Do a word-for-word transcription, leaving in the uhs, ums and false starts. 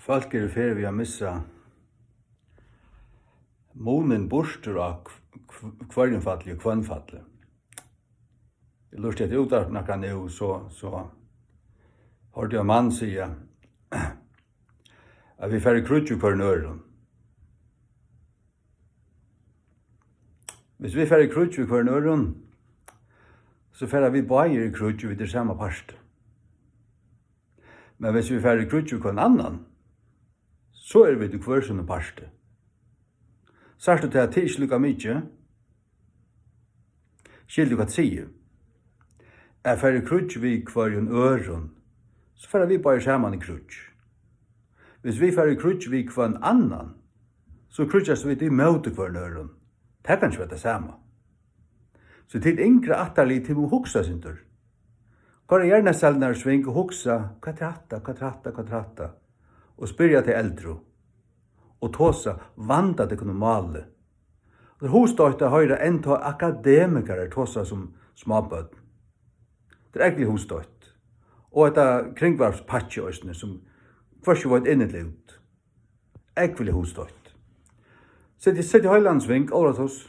Fólk eru í ferð við at missa munin burtur á hv-, hv-, hvørjumfalli og hvønnfalli. Eg lurti eftir útvarpinum nakað nú, so, so hoyrdi eg ein mann siga, at vit fara í kríggj við hvørjum øðrum. Hvis vit fara í kríggj við hvørjum øðrum, so fara vit báðir í kríggj, og vit eru sama parti. Men hvis vit fara í kríggj við hvønn annan, so eru vit í hvør sínum parti. Sært tú tað, tað er ikki líka mikið? Skilur tú, hvat eg sigi? At fara í kríggj við hvørjum øðrum, so fara vit báðir saman í kríggj. Hvis vit fara í kríggj við hvønn annan, so kríggjast vit ímóti hvørjum øðrum. Tað kann ikki vera tað sama. So tit yngra ættarlið, tit mugu hugsa eitt sindur. Koyra jarðnettstelurnar í sving og hugsa, hvat er hatta, hvat er hatta, hvat er hatta? Og spyrja tey eldru. Og tosa, vanda tykkum um málið. Tað er hugstøtt at hoyra enntá akademikarar tosa sum smábørn. Tað er ógvuliga hugstøtt. Og hetta kringvarpspakkið eisini, sum hvørki veit inn ella út. Ógvuliga hugstøtt. Sett, sett í heilan sving, óratus.